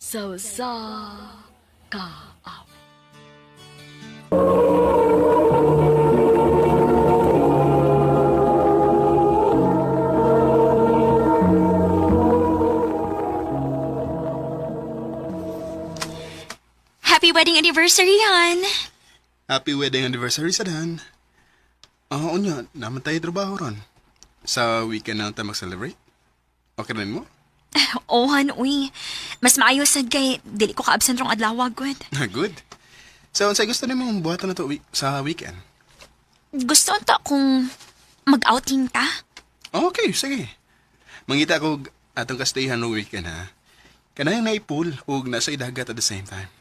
Sa usa ka awit. Happy wedding anniversary, hon. Happy wedding anniversary sa Dan. Ah, unya, naman tayo trabaho ron. Sa weekend na lang tayo mag-celebrate. Okay rin mo? Oh, hon, uy. Mas maayo sad kay dili ko ka-absent rong adlaw, good. Good. So, unsay gusto nimong buhaton na to sa weekend? Gusto unta kung mag-outing ta. Okay, sige. Mangita ko og atong kastayhan no weekend ha. Kanang naipul ug nasa dagat at the same time.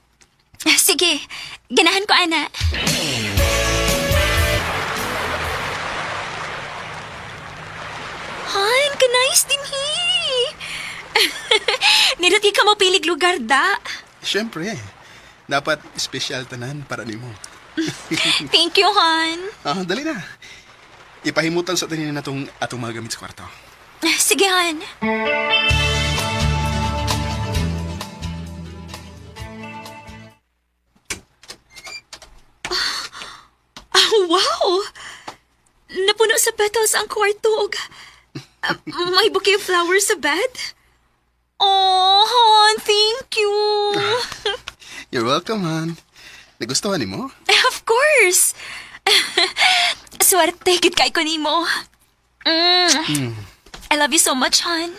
Sige, ganahan ko, ana. Han, ka-nice din hi. Niruti ka mo pilig lugar da. Siyempre, dapat espesyal tanan para nimo. Thank you, Han. Ah, dali na. Ipahimutan sa tanin na tong atong mga gamit sa kwarto. Sige, Han. Ah, wow! Napuno sa petals ang kwarto. Ug may bouquet of flowers sa bed. Oh, Han, thank you. You're welcome, Han. Nagustuhan nimo? Of course. Swerte, gid kay ko nimo. Mm. I love you so much, Han.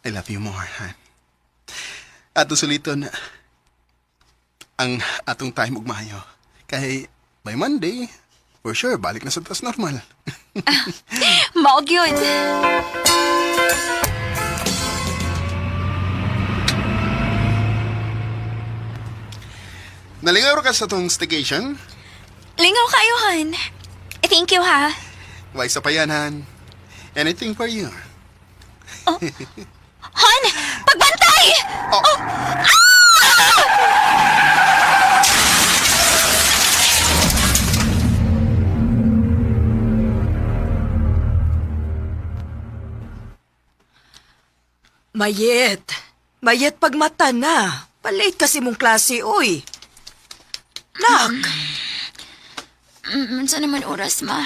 I love you more, Han. Atong suliton ang atong time ug maayo. Kay by Monday, for sure, balik na sa tas normal. Maog yun. Nalingaw ra ka sa atong staycation? Lingaw kayo, Han. Thank you, ha. Why sa pa yan, Han? Anything for you. Han! Pagbantay! Oh. Mayet. Mayet pagmata na. Palate kasi mong klase, uy. Nak, Unsa naman oras, ma?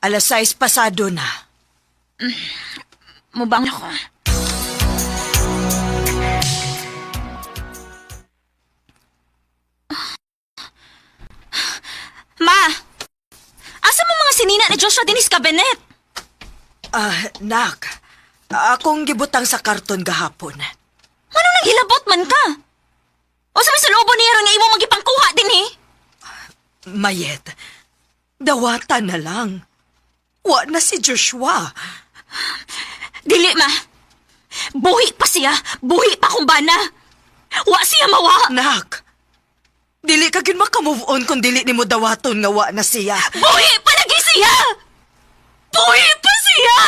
alas 6 pasado na. Mubang ako. Ma! Asa mo mga sinina ni Joshua Dennis Cabinet? Ah, nak. Akong gibutang sa karton gahapon. Manong nanghilabot man ka? O sa may salubo niya nga imo magipangkuha din eh? Mayet, dawata na lang. Wa na si Joshua. Dili, ma. Buhi pa siya. Buhi pa kung bana. Wa siya mawa. Nak, dili ka gyud maka-move on kung dili nimo dawaton nga wa na siya. Buhi pa lagi siya! Buhi pa siya!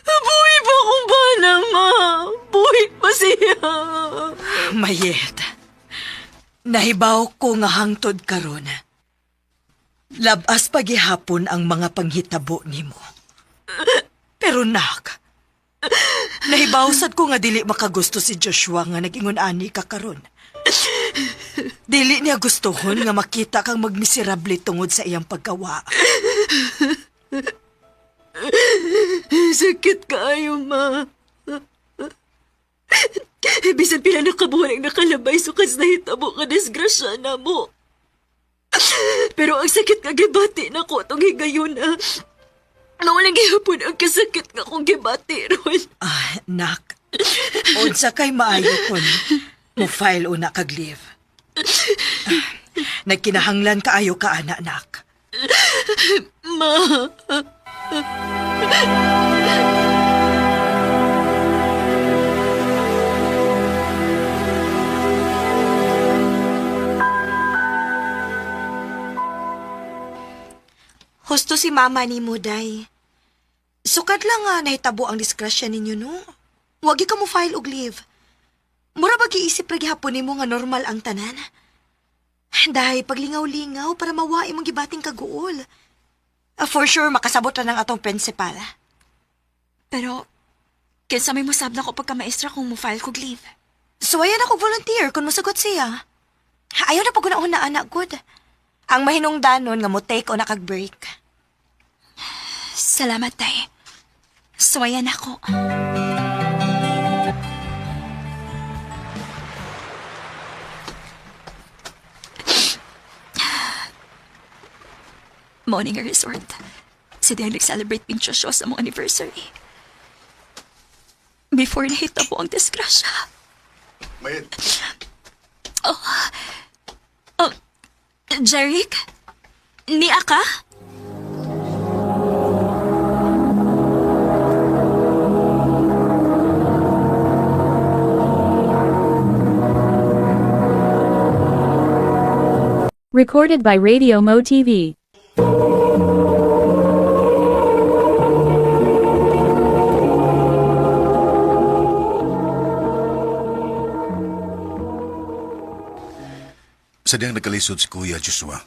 Buhi pa kung bana, ma. Buhi pa siya. Mayet, nahibaw ko nga hangtod karon. Labas pagihapon ang mga panghitabo nimo. Pero nak, nahibaw sad ko nga dili makagusto si Joshua nga nagingon ani ka karon. Dili niya gustohon nga makita kang magmiserable tungod sa iyang paggawa. Sakit kaayo, ma. Bisan pila na kabuhan ang nakalabay sukas nahitabo ka disgrasya na mo. Pero ang sakit nga gibati na ko itong higayon na. Nawalang gihapon ang kasakit nga kong gibati ron. Ah, nak, unsa kay maayo kon mo file una kag leave. Ah, nagkinahanglan kaayo ka ana nak. Ma. Husto si mama ni mo, day. Sukad lang nga nahitabo ang disgrasya ninyo, no? Wagi ka mo file og leave. Mura ba giisip ra gihapon nimo nga normal ang tanan? Dahil paglingaw-lingaw para mawa imong gibating kaguol. Ah, for sure, makasabot ra ng atong principal. Pero, Kinsa may musab na ko pagka-maestra kung mo-file kog leave. Suwayan ako volunteer kung musugot siya. Ayaw na pag una anak good. Ang mahinungdanon nga mo take o nakag break. Salamat, Day. Suwayan ako. Morning Resort. Si Day nag-celebrate Pincho Show sa mong anniversary. Before nahita po ang disgrasya. Mayet, Oh, Jeric? Niya ka? Recorded by Radio Mo TV. Sa diyang nagkalisod si Kuya Joshua,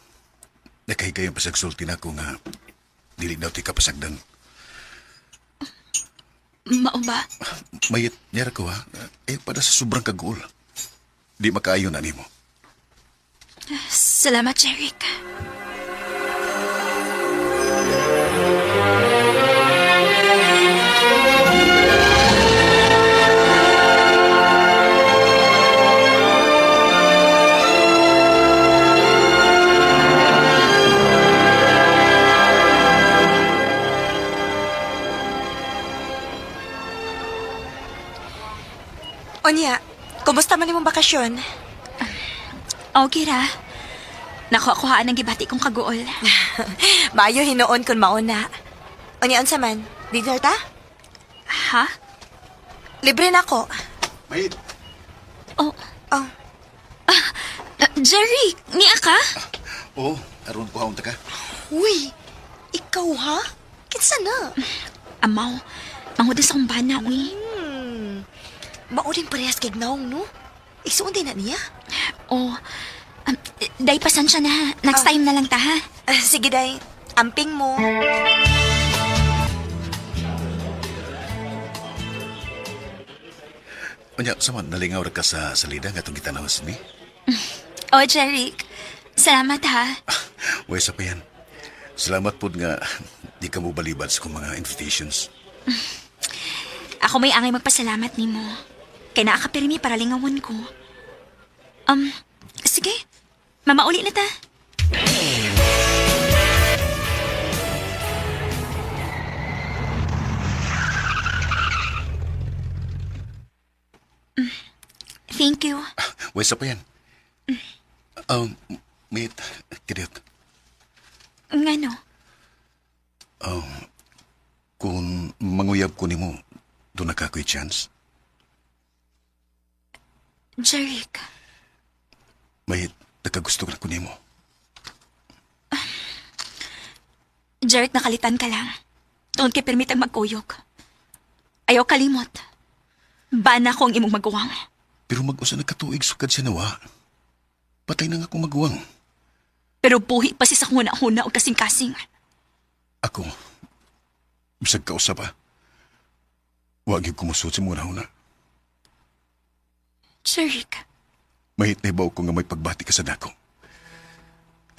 nakahigayong pasagsulti na ko nga dili daw ti kapasagdan. Mao ba? Mayit, niyara ko ha, eh para sa sobrang kaguol. Di makaayon na nimo. Salamat, Jeric. Onya, kumusta man imong bakasyon? Okay ra. Nakuha-kuhaan ang gibati kong kaguol. Maayo hinuon kun mauna. Onya unsa man? Dinner ta? Ha? Libre na ko. Mayet, Oh, Oh, Jerry, niya ka? Oo, aron ko haunta ka. uy. Ikaw ha? Kinsa na? Amaw, mangudas akong bana, uy. Mauring parehas kay Gnaong, no? Isuon din na niya. Oh, day, pasensya na. Next time na lang ta, ha? Ah, sige, day. Amping mo. Unya, sama, nalingaw ra ka sa salida nga itong gitanawas ni. Oh, Jeric, salamat ha. Uy, sa pa yan. Salamat po nga di ka mo balibad sa kong mga invitations. Ako may angay magpasalamat nimo. Kay naa ka pirmi para lingawon ko. Sige. Mamauli na ta. Thank you. Uy, sa pa yan. Mayit, kiriyot. Ngano? Kung manguyab ko nimo, doon na ka ko'y chance. Jeric, Mayit, nagkagusto ka na ko nimo. Jeric, nakalitan ka lang. Tungod kay permit ang magkuyog. Ayaw kalimot. Bana ko ang imong maguwang. Pero mag-usa nagkatuig sukad siya nawa. Patay na nga akong maguwang. Pero buhi pa si sa huna-huna o kasing-kasing. Ako, bisag kausa pa. Wag yung kumusot sa muna una. Jeric, Mahit na ibaw ko nga may pagbati ka sa dako.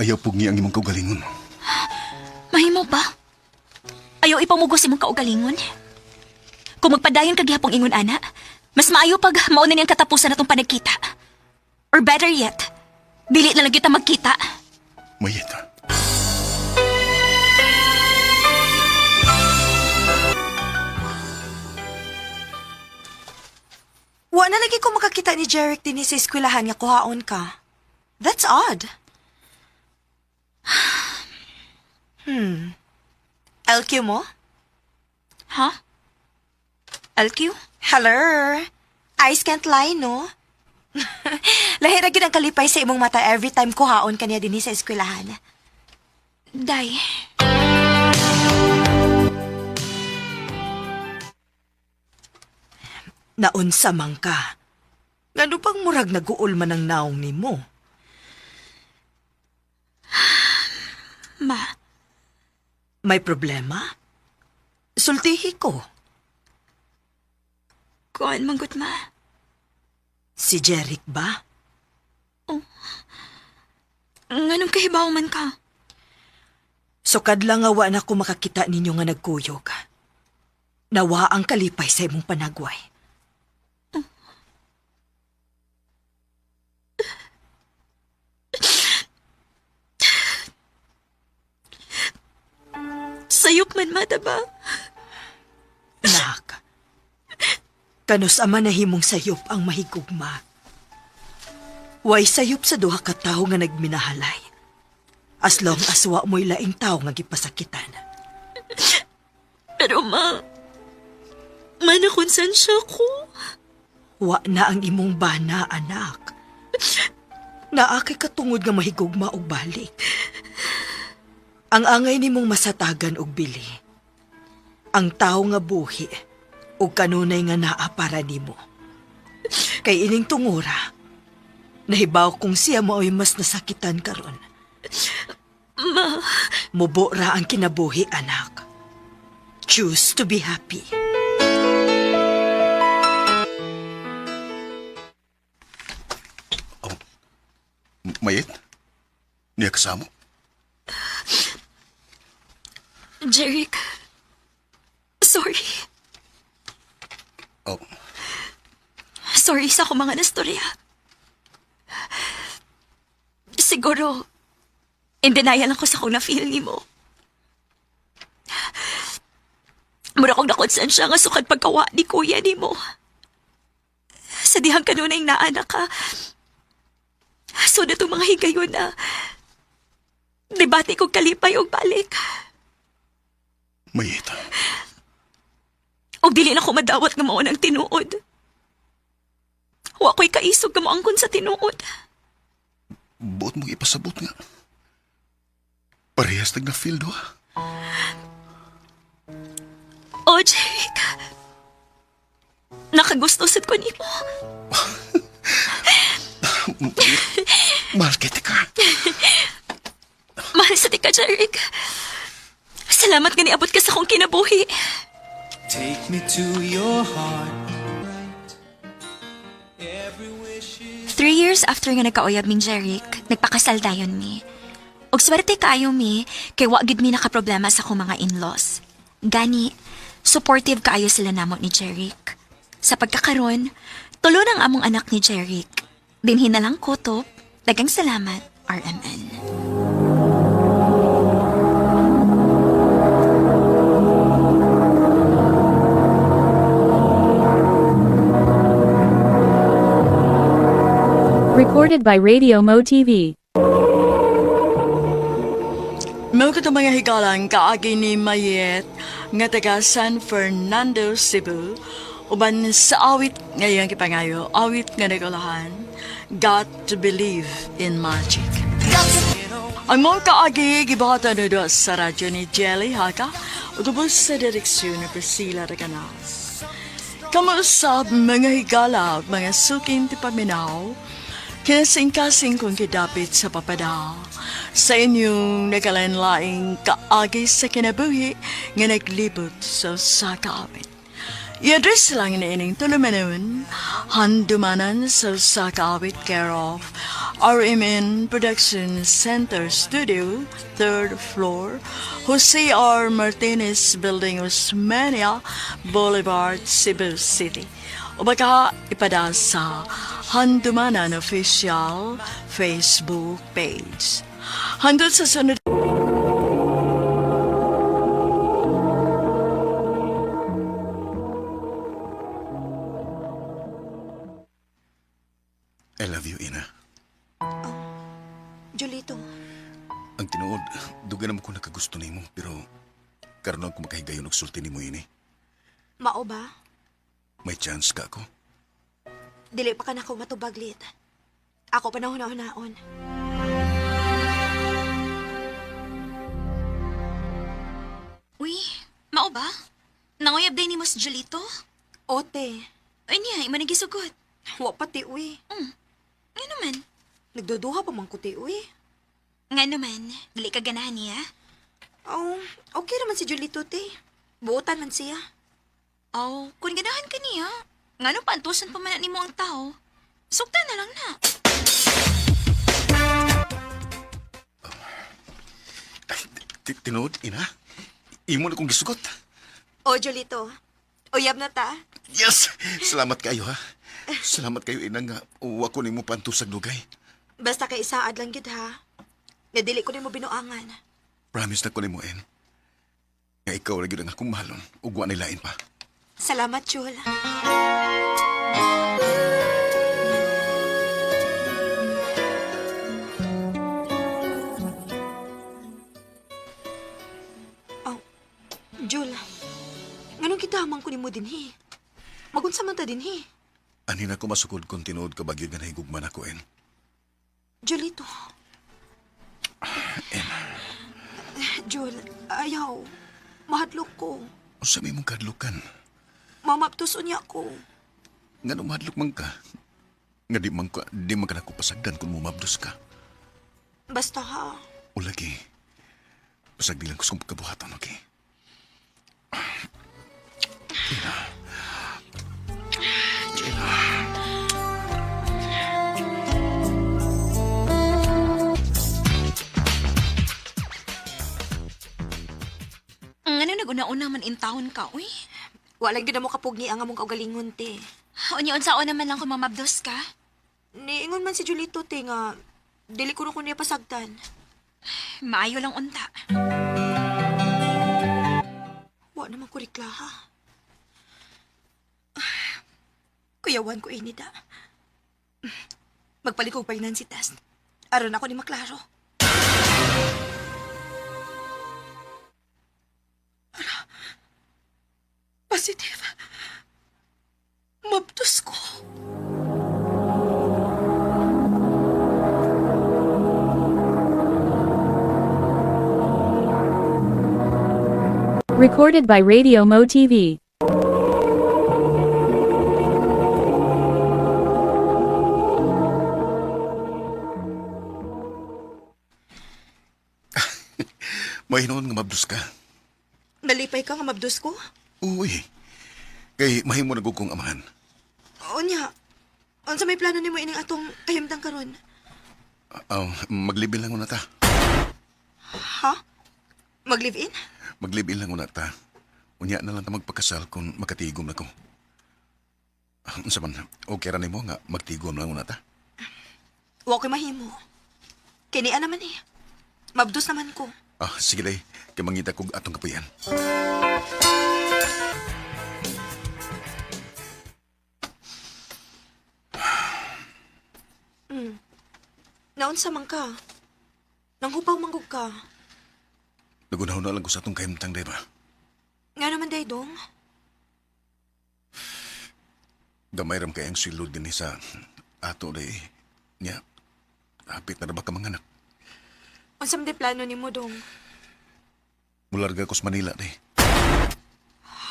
Ayaw pugni ang imong kaugalingon. mahimo ba? Ayaw ipamugos imong kaugalingon? Kung magpadayon ka gihapong ingon ana, mas maayo pag mauna niyang katapusan natong panagkita. Or better yet, dili na lang kita magkita. Mayit ha. Wa na lagi ko makakita ni Jeric din sa eskwelahan nga kuhaon ka. That's odd. LQ mo? Ha? LQ? Hello? Eyes can't lie, no? Lahi ra gyud ang kalipay sa imong mata every time kuhaon kaniya dinhi sa eskwelahan. Day. Naunsa man ka. Ngano bang murag naguol man ang naong nimo? Ma, May problema? Sultihi ko. Kuan manggut ma. Si Jeric ba? Nganong kahibaw man ka? Sukad lang nga wa na ko makakita ninyo nga nagkuyog. Nawa ang kalipay sa imong panagway. Sayop man mata ba? Nak, kanus ama nahimong sayop ang mahigugma. Way sayop sa duha ka tawo nga nagminahalay. As long as wa mo'y laing tawo nga gipasakitan. Pero ma, manakonsensya ko. Wa na ang imong bana, anak. Naa kay katungod nga mahigugma og balik. Ang angay nimong masatagan og bili. Ang tawo nga buhi og kanunay nga naa para nimo. Kay ining tungura, nahibaw kung siya mao'y mas nasakitan karon. Ma, Mubo ra ang kinabuhi, anak. Choose to be happy. Oh. Mayet? Niya kasamo? Jeric, sorry. Oh, Sorry sa akong mga nastorya. Siguro, in denial ako sa kung na-feel ni mo. Mura kong nakonsensya nga sukad pagkawa ni kuya ni mo. Sa dihang kanunay naanak ka. So na itong mga higayon na debate kong kalipay og balik. Mayet. O dili na ko madawat nga mao ng tinuod. Wa ko'y kaisog nga moangkon sa tinuod. Buot mong ipasabot nga. Parehas tag na-feel do ah. Oh, Jake. Nakagusto sad ko nimo. Mayet, mahal kita ka. Mahal sa tika, Jeric. Salamat nga niabot ka sa akong kinabuhi. Take me to your heart. 3 years after nga nagkauyab ming Jeric, nagpakasal dayon mi. Og swerte kaayo mi, kay wa gid mi nakaproblema sa akong mga in-laws. Gani, supportive kaayo sila namo ni Jeric. Sa pagkakaron, tulo ng among anak ni Jeric. Dinhi na lang kutob. Dagang salamat, RMN. Recorded by Radio Mo TV. Mao kato mga higalang kaagi ni Mayet nga taga San Fernando, Cebu, uban sa awit ngayong kipangayo, awit nga nagulahan, Got to Believe in Magic. Ang mga kaagi gibuhatan na doon sa radyo ni Jelly Haka, ug sa direksyon ni Priscilla Reganas. Kamuusap mga higala ug mga suking ti paminaw, kinasingkasing kong kidapit sa papada. Sa inyong nagalain-laing kaagi sa kinabuhi nga naglibot sa usa ka awit. I-address lang ni ining tulumanon, handumanan sa usa ka awit care of RMN Production Center Studio, third floor, Jose R. Martinez Building, Osmania Boulevard, Cebu City. O baka ipada sa Handumanan Official Facebook page. Hanggang sa sunod. I love you, Ina. Julito, Ang tinuod, duga naman ko nakagusto nimo, pero karon lang ko makahigayon og sulti nimo ini. mao ba? May chance ka ako. Dili pa ka na ako matubaglit. Ako pa na hunaon. Uy, mao ba? Nanguyab day ni mo si Julito? Ote, Ay niya, ima nagisugot. wa pa ti uy. Nga naman. Nagduduha pa man ko ti uy. Nga naman, dili ka ganahan niya. Oh, okay naman si Julito te. Buotan man siya. Oh, kung ganahan ka niya, Ngano paantusan pa man na nimo ang tao? Sugtan na lang na. Tinuod, ina. Imo na kong gisugot. O, Jolito. Uyab na ta. Yes! Salamat kayo, ha? Salamat kayo, ina, nga uwa ko nimo pantusag dugay. Basta kay isaad lang gyud ha. Nga dili ko nimo binuangan. Promise na ko nimo, En. Nga ikaw ra gyud ang akong mahalon ug wa nilain pa. Salamat, Jul. Oh, Jul. Nganong kita man ko nimo dinhi? Magunsa man ta dinhi? Ani na ko masukod kung tinuod ka ba gyud nga nahigugma nako, En. Julito. En, Jul, ayaw. Mahadlok ko. unsa may imong kadlukan? Mamaptos unya ko. Nga mahadlok man ka. Nga di man ka nako pasagdan kung mumabdos ka. Basta ha. O lagi, pasagdi lang ko sa kong pagkabuhaton, okay? Ina. Ina. Ngano naguna-una man intawon ka, uy? Wala gyud mo kapugni ang among kaugalingon te. Unya unsaon naman lang kung mamabdos ka? Niingon man si Julito te nga dili ko na ko niya pasagdan. Maayo lang unta. Wa naman ko reklaha. Kuyawan ko ini da. Magpalikog pregnancy test. Aron ako ni maklaro. Ara. Positive. Mabdos ko. Recorded by Radio Mo TV. May hinuon nga mabdos ka. Nalipay ka nga mabdos ko? Uy, kay mahimo na gud kong amahan. Unya. Unsa may plano nimo ining atong kahimtang karon? Maglibil lang una ta. Ha? Mag-live-in? Maglibil lang una ta. Unya na lang ta magpakasal kung makatigom na ko. Unsa man, okay ra nimo nga magtigom lang una ta. Wa ko'y mahimo. Kinian naman eh. Mabdos naman ko. Ah, sige day, kay mangita kog atong kapuyan. Naunsa man ka? Nanghupaw manggug ka. Nagunaw na lang ko sa atong kahimtang, day ba? Nga naman day dong. Gamay ram kay ang silod din sa ato day. Nya, hapit na ra ba ka manganak? Unsa man day plano nimo dong? Mularga ko sa Manila day.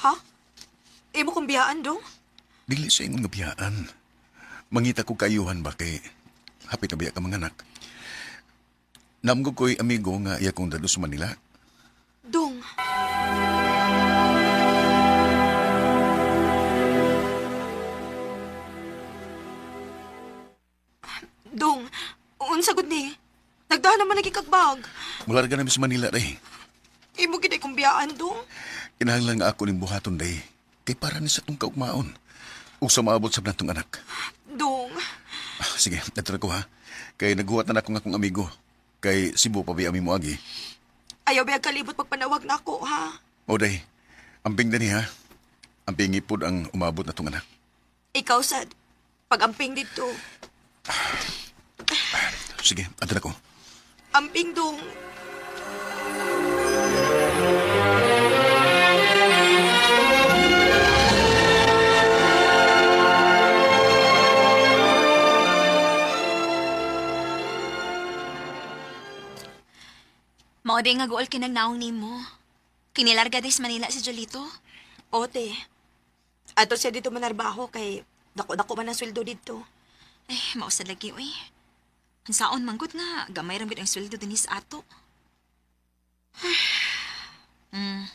Ha? Imo kong biyaan dong? Dili sa ingon nga biyaan. Mangita ko kaayuhan ba kay hapit na biya ka manganak. Namgo ko'y amigo nga iya kong dado sa Manila. Dong. Dong, unsa gud ni? Nagdahan naman lagi kag bag. Mularga namin sa Manila day. Imo gid ay kong biyaan dong. Kinahanglan nga ako ning buhaton day. Kay para ni sa tong kaugmaon. Ug sa maabot sa natong anak. Dong. Ah, sige, natira ko ha. Kay naghuwat na na akong akong amigo. Kay Cebu pa biya mi moagi. Ayaw ba kalibot pagpanawag nako ha? O day, amping dani ha. Amping ipod ang umabot na tong anak. Ikaw sad. Pag-amping dito. Sige, adto na ko. Amping dong. Mao day nga guol kinang naong nimo. Kinilarga day sa Manila si Jolito. Ote. Ato siya dito manarbaho kay dako-dako man ang sweldo dito. Ay, mausad lagi uy. Ang saon manggod nga, gamay ra gud ang sweldo dinhi sa ato.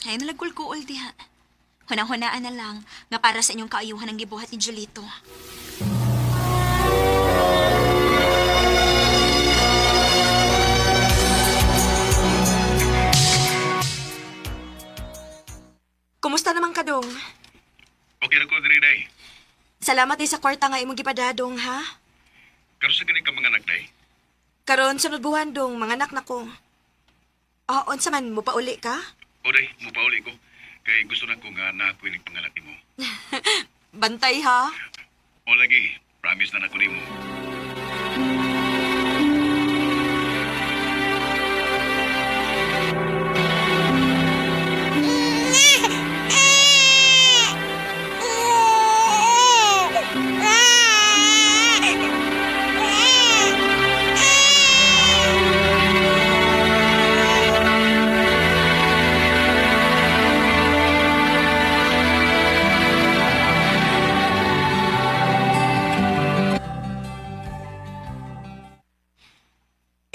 Ay nalagkul-kuol diha. Hunang-hunaan na lang nga para sa inyong kaayuhan ang gibuhat ni Julito. Kumusta naman ka, Dong? Okay ra ko diri, day. Salamat eh sa kwarta nga imong gipadadong, ha? Karon sa gani ka mga anak, day. Karon sunod buwan, Dong, mga anak na ko. Ah, unsa man mo pauli ka? O day, mupauli ko. Kay gusto na ko nga na ako ining panganak nimo. Bantay ha. O lagi, promise na nako nimo.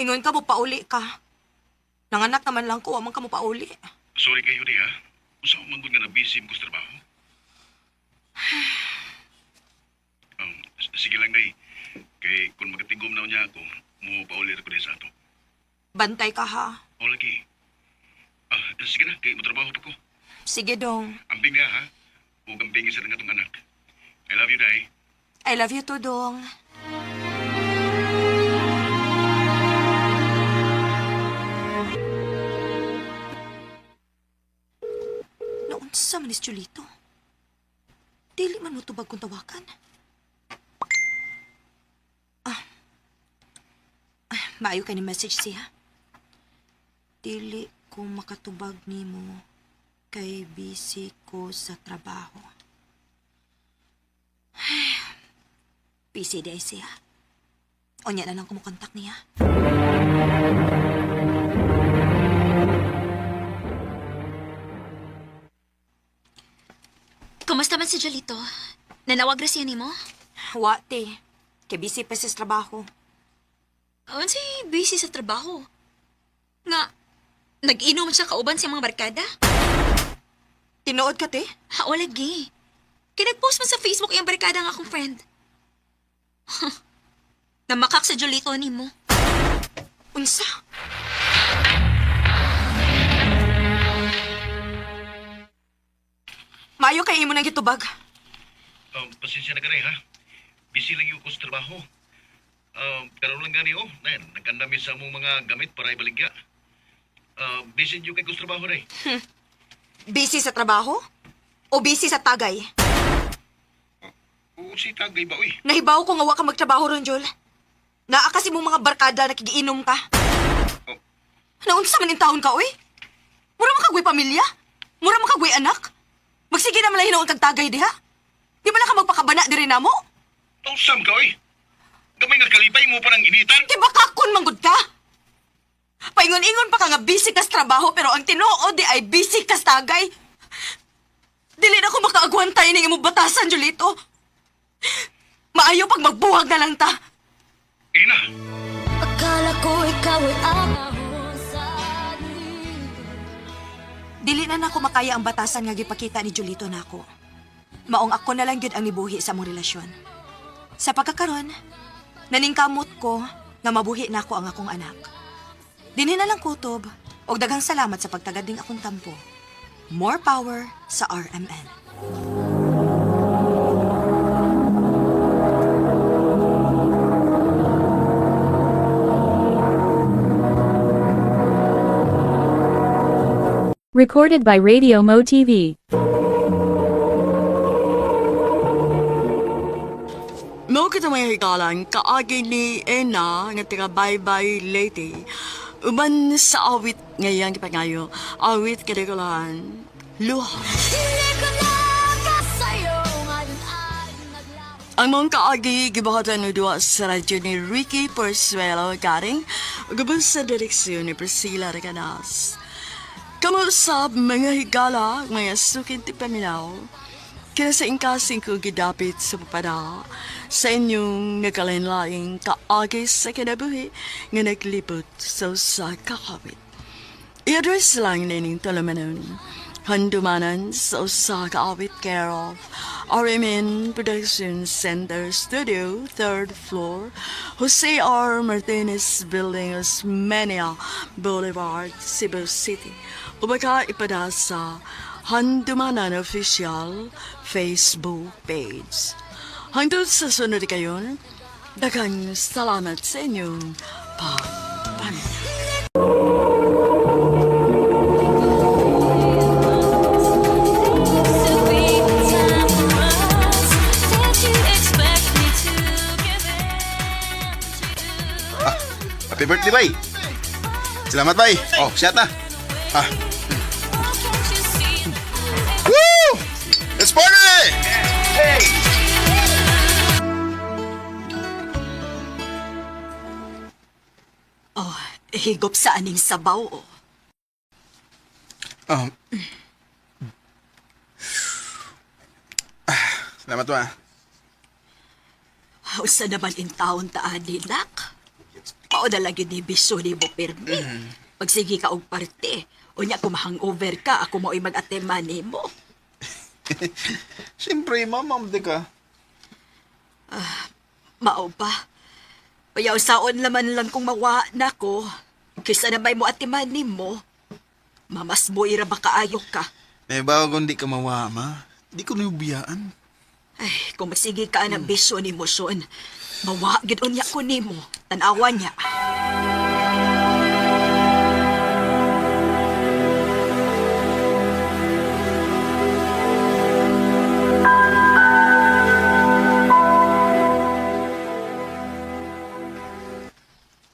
Ingon ka mo pauli ka. Nanganak naman lang ko, amang ka mo pauli. Sorry kayo di ha. Usa man gud nga na busy ko sa trabaho. Sige lang day. Kay kung magatigom na niya ako, mo pauli ra ko din sa ato. Bantay ka ha. O lagi. Ah, sige na, kay motrabaho pa ko. Sige, Dong. Ambing niya ha. Ug ambing isa nga atong anak. I love you, day. I love you too, Dong. Naunsa man is Julito? Dili man mo tubag kung tawakan. Ah. Ah, maayo kay ni message siya. Dili ko makatubag nimo kay busy ko sa trabaho. Busy day siya. Unya na lang kumukontak niya. Kumusta man si Julito? Nanawag ra siya nimo? Wa, te. Kay busy pa siya sa trabaho. Unsay busy sa trabaho? Nga, nag-inom siya kauban sa mga barkada? Tinuod ka, te? Ha, wala gi. Kay nag-post man sa Facebook iyang barkada nga akong friend. Namakak sa Julito nimo. Unsa? Maayo kay imo nang gitubag. Pasensya na ka ha. Busy lang yung ko sa trabaho. Karon lang gani oh. Nayan, nagkandami sa among mga gamit para ibaligya. Busy yung kay ko sa trabaho, day. Busy sa trabaho? O busy sa tagay? Oo, si tagay ba, uy? Nahibaw ko nga wa ka magtrabaho ron, Jol. Naa kasi mong mga barkada nakigiinom ka. Oh. Naunsa man in taon ka, uy? Mura makagway pamilya? Mura makagway anak? Magsige naman lang hinuon kag tagay diha. Di ba lang ka magpakabana diri namo? Tausam ka, uy! Gamay nga kalipay mo parang initan? Di ba kakon manggod ka? Paingon-ingon pa ka nga busy ka sa trabaho pero ang tinuod di ay busy ka sa tagay. Dili na ko makaagwantay ning imong batasan, Julito. Maayo pag magbuhag na lang ta. Ina! Akala ko ikaw ay ako. Dili na nako makaya ang batasan nga gipakita ni Julito nako. Maong ako na lang gyud ang nibuhi sa among relasyon. Sa pagkakaron, naningkamot ko nga mabuhi nako ang akong anak. Dinhi na lang kutob og daghang salamat sa pagtagad ning akong tampo. More power sa RMN. Recorded by Radio Mo TV. Mao kita mga higalan, kaagi ni Ena nga taga Baybay Leyte. Uban sa awit ngayang gipangayo, awit kadagulahan, luha. Ang mong kaagi gibuhatan og duwa sa radyo ni Ricky Porsuelo Garing, ug sa direksyon ni Priscilla Recanas. Kamo usab mga higala, mga sukin ti paminaw. Kaya sa ingkasing ko gidapit sa papada, sa inyong nagkalain-laing kaagi sa kinabuhi nga naglibot sa usa ka kawit. I-address lang nining tulumanon. Handumanan sa usa ka awit care of RMN Production Center Studio, 3rd floor, Jose R. Martinez Building, Osmeña Boulevard, Cebu City. Ubaka ipada sa Handumanan Official Facebook page. Hangtod sa sunod kayon, daghang salamat sa inyong pagpaminaw. Happy birthday, bay! Salamat, bay. Oh, siya ta. Ah. Woo! Let's party! Oh, higop sa aning sabaw, oh. Salamat, ma. Usa naman in taon ta ani, nak. Mao na lagi ni bisyo ni mo pirmi. Pagsige ka og parte, unya kung hangover ka, ako mao'y mag-atema nimo. Siyempre, ma, ma'am, di ka. Mao ba? Payaw saon laman lang kung mawa na ko. Kaysa na may mo atiman nimo. Mamas mo ira ba kaayo ka? May bago kung di ka mawa, ma. Di ko nubiyaan. Ay, kung magsige ka ng bisyo ni mo, Sean, mawa gid unya ko nimo. Tanawa niya.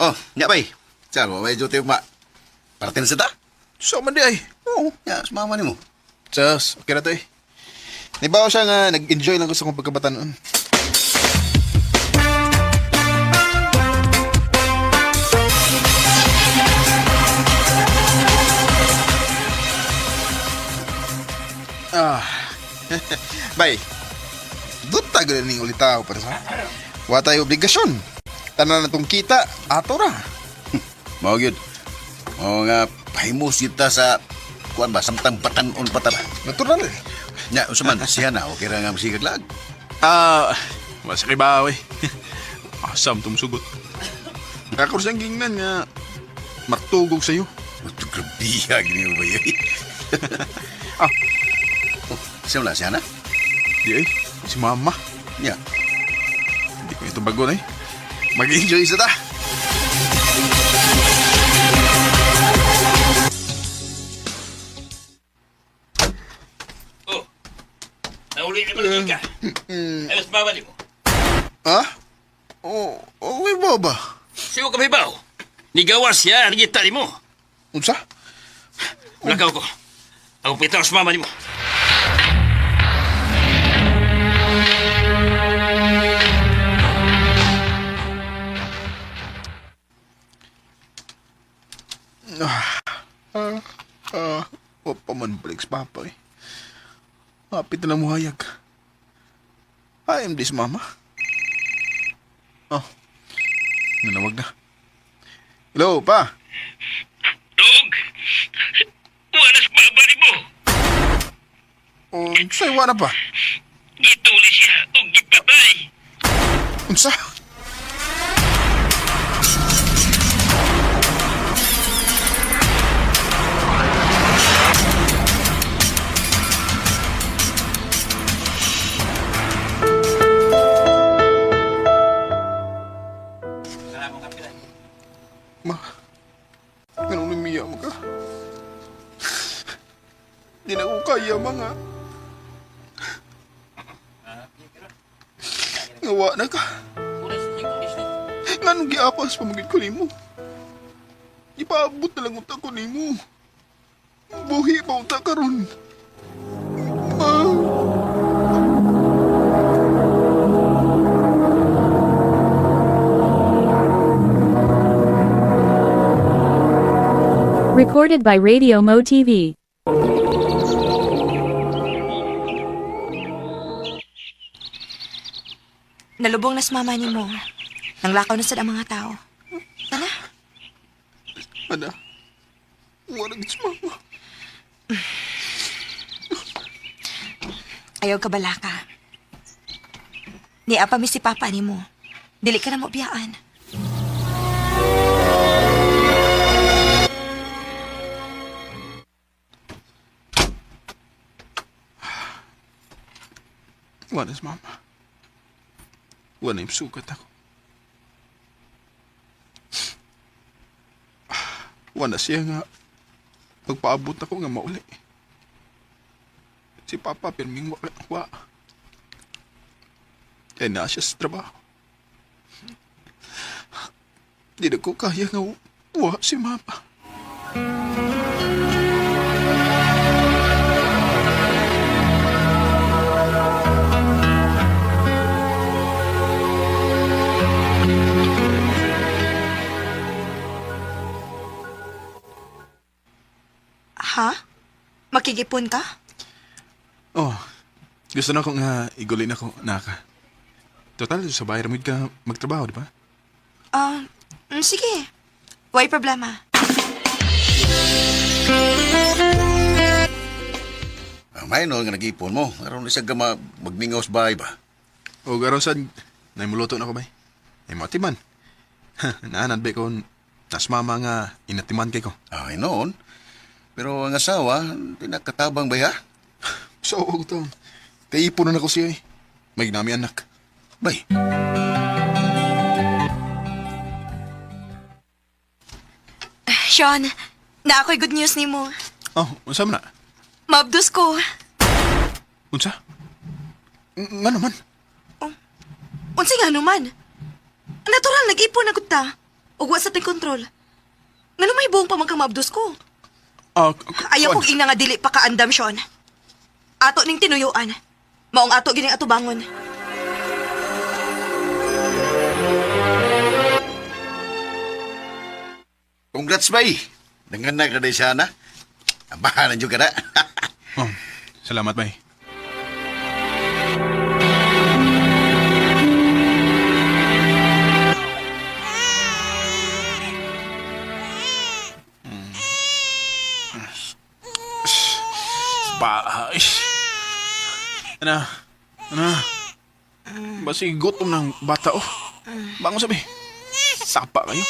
Oh, nya bay. Saan mo may duty ma. Parating sa ta? So, man di ay. Oo, nya sumama nimo. Sus, okay na to eh. Nibaw siya nga, nag-enjoy lang ko sa akong pagkabataan. Ah. Bay, duta gud ning ulitaw para sa. Wa tayo obligasyon. Tanan na tong kita, ato ra. Mao gyud. Mao nga pahimos kita sa kuan ba samtang batan-on pa ta ba. Natural. Nya unsa man siya na okay ra nga masigag lag. Ah, masakit ba, eh. Asam tumusugot. Kakor siyang gingnan nga matugog sa'yo. Grabiha gini mo ba yun? Ah. Oh, siya wala siya na? Di ay, si mama. Nya. Hindi ko ito bago na eh. Mag-enjoy sa ta. Oh, nauli na pala ka. Ayos mama mo. Ha? Oh, okay ba ba? Siyo ka mahibaw. Nigawa siya, nagita ni mo. Unsa? Mulakaw ko. Ako pitaw sa mama ni mo. Ah, wa pa man balik sa papa eh. Hapit na lang muhayag. I am this mama. Oh, nanawag na. Hello, pa. Dog! Wala sa mama ni mo. Oh, sa'yo na pa. Gituli siya o gipatay. Unsa? Ma, ganun umiya mo ka. Di na ko kaya, mga. Ngawa na ka. Nganong giapas pamagid ko nimo? Ipaabot na lang unta ko nimo. Buhi pa unta karon. Ma. Recorded by Radio Mo TV. Nalubong na sa mama ni mo. Nanglakaw na sad ang mga tao. Tara. Ana. Wala gid si mama. Ayaw ka balaka. Niya pa mi si Papa nimo. Dili ka na mo biyaan. Wala si mama. Wala yung sugat ako. Wala siya nga pagpaabot ako nga mauli. Si Papa pirming wa. Wa. Kaya na siya sa trabaho. Di na ko kaya nga wa si Mama. Ha? Makigipon ka? Oh, gusto na ko nga iguli na ko naka. Total, sa bahay ramid ka magtrabaho, di ba? Ah, sige. Way problema. Ang minor nga nag-ipon mo. Aron isa ka magmingaw sa bahay ba? O garaw sad, naimuluto na ko bay. Ay matiman. Naanad ba ko nas mama nga inatiman kay ko. Ay noon. Pero ang asawa, di nakatabang ba ha? So, og taon. Kay ipon na ko siya eh. May nami anak. Bay, Sean, na ako'y good news nimo. Oh, unsa man na? Mabdos ko. Unsa? Nga naman. Unsa nga naman? Natural, nag-ipon na gud ta. Ug wa sa ting kontrol. Ngano may buong pa man kang maabdos ko? Ah, Ayaw kuan. kong ingna nga dili pa kaandam, Sean. Ato ning tinuyuan. Maong ato gining atubangon. Congrats, bay. Nanganak na day sana. Abahan na ka na. Oh, salamat bay. Ba, ish. Ana, ana. Basi gutom ng bata oh. Bangon sabi. Sapa kayo.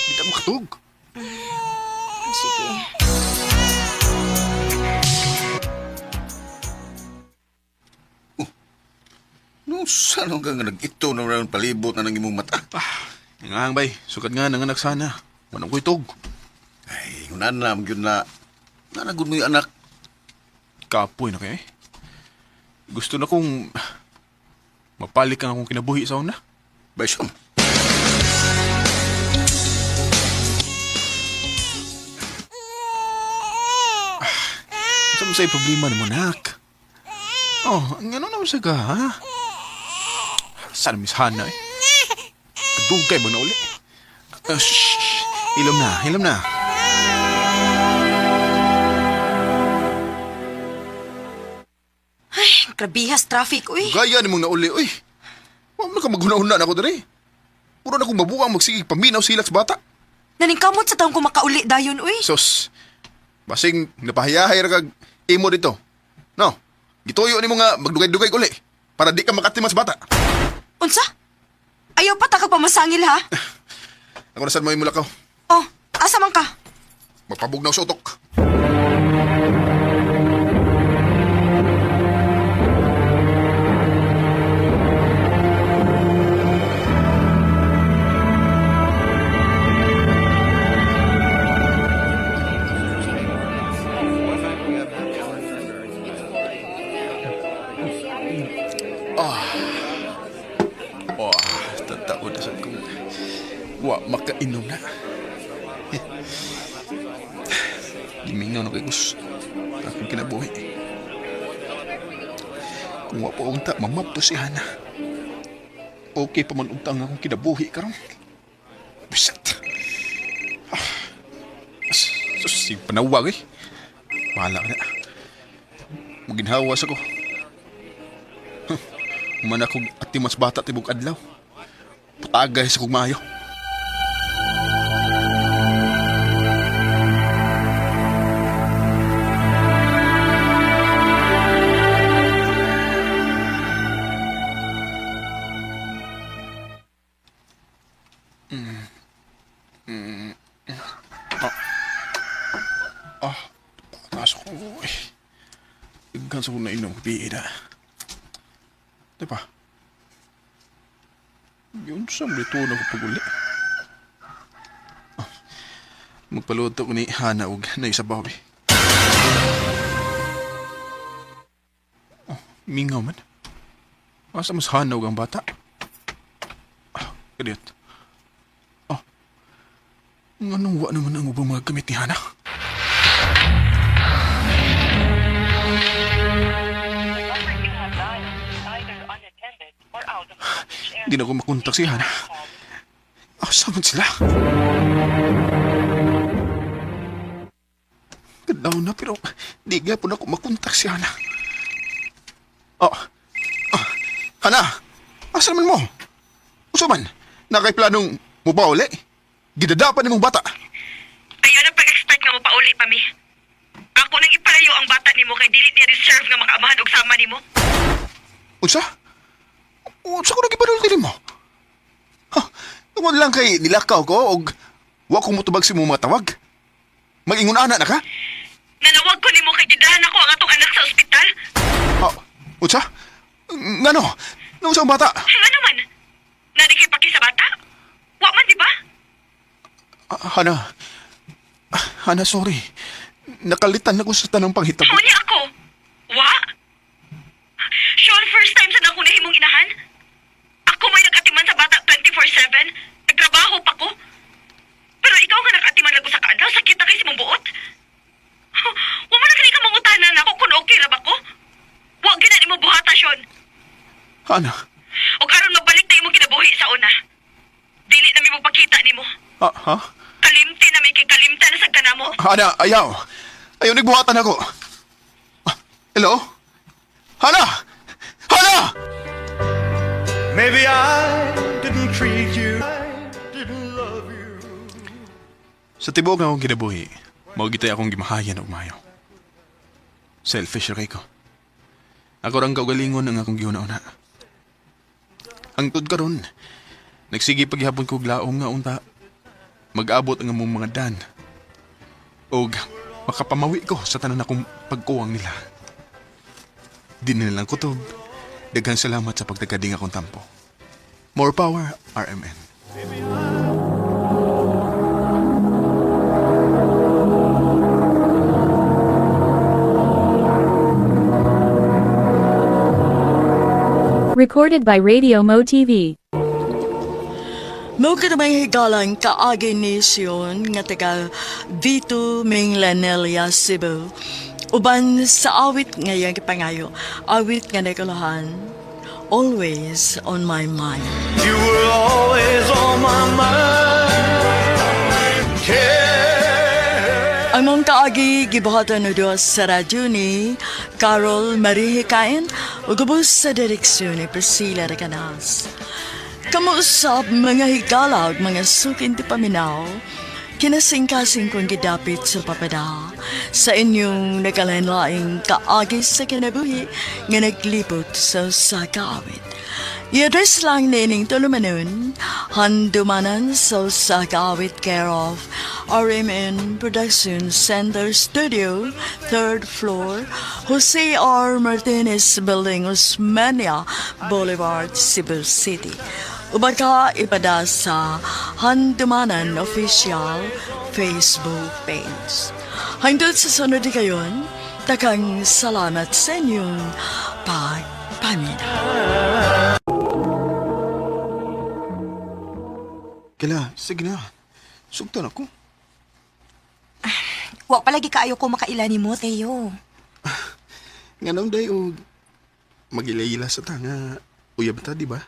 Di ta makatug. Sige. No, saan ka nga nag-ito na rin palibot na ng imong mata? Ah, Nga bay, sukat nga nanganak sana. Manong ko'y tug. Ay, yunan na, yun na. Nanagod mo yung anak. Kapoy na kayo eh. Gusto na kong mapalik ang akong kinabuhi sa una. Bay, siyam. Sa mo sa'yo problema ni Monak? Oh, ang ano naman sa ka, ha? Sana Miss Hana eh. Kadugay ba na uli? Ah, shh, shh. Ilom na, ilom na. Ay, grabihas traffic, uy. Gaya ni mong nauli, uy. Huwag na ka maghuna-huna na ako diri. Puro na kong mabuang magsigig paminaw silak sa bata. Naningkamot sa taong kumakauli dayon, uy. Sos, basing napahayahay ra kag imo dito. No, gituyo nimo nga magdugay-dugay uli para di ka makatiman sa bata. Unsa? Ayaw pa ta kag pamasangil, ha? Ako na sad mo imulakaw. Oh, asa man ka? Magpabugnaw sa utok. Ah. Oh, tataon na sad kong wa makainom na. Gimingaw na kay Gus. Akong kinabuhi. Kung wa pa unta, mamapto si Hana. Okay pa man unta ang akong kinabuhi karon. Bisit. Ah. Sus, si panawag eh. Bahala ka na. Maginhawas ako. Huh. Human akong atimas bata tibok adlaw. Patagay sa kong maayo. Daghan sa kong nainom gabi na. Di ba? Yun sa dito na ko pag-uli. Ah, magpaluto ko ni Hana og naisabaw eh. Oh, mingaw man. Asa mas Hana og ang bata? Ah, kadiyot. Oh, nganong wa naman ang ubang mga gamit ni Hana? Hindi na ako makontak si Hana. Ah, saan man sila? Kadlaw na pero di gyapon ako makontak si Hana. Oh, ah, Hana! Asa naman mo? Usa man, nakay planong mupauli. Gidadapan nimong bata. Ayaw na pag-expect nga mo pauli pa mi. Ako nang ipalayo ang bata nimo kay dili niya deserve nga makaamahan og sama nimo. Unsa? Unsa ko nagipanulti nimo? Ha, tungod lang kay nilakaw ko og wa ko motubag sa imong mga tawag. Mag-ingon ana na ka? Nanawag ko nimo kay gidahan ako ang atong anak sa ospital. Oh, unsa? Ngano? Nung sa bata? Nga naman? Nadi kay paki sa bata? Wa man di ba? Ah, Hana. Ah, Hana, sorry. Nakalitan ako sa tanang panghitabo. Huli ako. Wa? Sure, first time sa ako nahimong inahan? Ako may nagatiman sa bata 24/7. Nagtrabaho pa ko. Pero ikaw nga nakatiman lang ko sa kaadlaw, sakit na kay si mong buot. Wa man na kani ka mangutanan ako kung okay ra ba ko? Wa gina nimo buhata, Sean. Hana. O karon mabalik na imong kinabuhi sa una. Dili na mi magpakita nimo. Ah, ha? Kalimti na mi kay kalimta na sad kanamo. Hana, ayaw. Ayaw, nagbuhatan ako. Ah, hello? Hana! Hana! Maybe I didn't treat you. I didn't love you. Sa tibuok na akong kinabuhi, mao gitay akong gimahayan og maayo. Selfish ra kay ko. Ako rang kaugalingon ang akong gihuna-una. Hangtod karon, nagsige paghihapon ko og laom nga unta mag-abot ang among mga dan. Og makapamawi ko sa tanan akong pagkuwang nila. Di nila lang kutob. Daghang salamat sa pagtagading akong tampo. More power, RMN. Recorded by Radio Mo TV. Mao ka may higalan kaagi ni Sion nga taga Vito Minglanelia, Cebu. Uban sa awit nga iyang gipangayo, awit nga nagulahan, Always on My Mind. You were always on my mind. Yeah. Ang mong kaagi gibuhatan no duha sa radyo ni Carol Marie Hikain ug ubos sa direksyon ni Priscilla Recanas. Kamuusap mga higala ug mga sukin ti paminaw, kinasingkasing kong gidapit sa papada sa inyong nagalain-laing kaagi sa kinabuhi nga naglibot sa usa ka awit. I-address lang nining tulumanon, handumanan sa usa ka awit care of RMN Production Center Studio, third floor, Jose R. Martinez Building, Osmeña Boulevard, Cebu City. Uban ka ipada sa Handumanan Official Facebook page. Hangtod sa sunod di kayon, takang salamat sa inyong pagpaminaw. Kila, sige na. Sugtan ako. Wa palagi kaayo ko makaila nimo, Teo. Nga day og magila-ila sa ta nga uyab ta, di ba?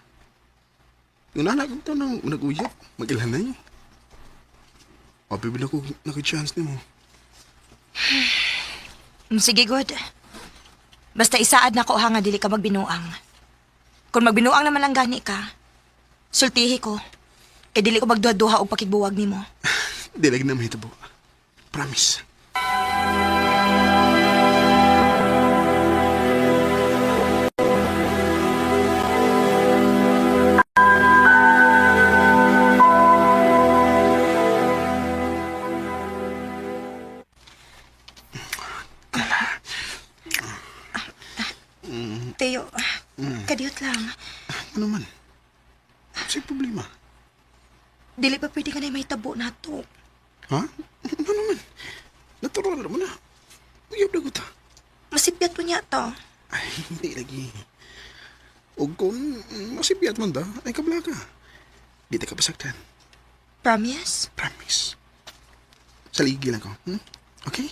Yung anak ko nang nag-uyab, mag-ilanay. Abi bila ko naki-chance nimo. Sige, good. Basta isaad na ko ha nga dili ka magbinuang. Kung magbinuang naman lang gani ka, sultihi ko. Kay dili ko magduha-duha og pakigbuwag nimo. Di lagi na mahitabo. Promise. Teo, kadiyot lang. Ano man? Sa'y problema. Dili pa pwede ka na may tabo na to. Ha? Ano man? Natural naman na. Uyab na ko ta. Masipyat po niya to. Ay, hindi lagi. O kung masipyat man da, ay kabla ka. Di ta ka pasaktan. Promise? Promise. Saligi lang ko. Okay?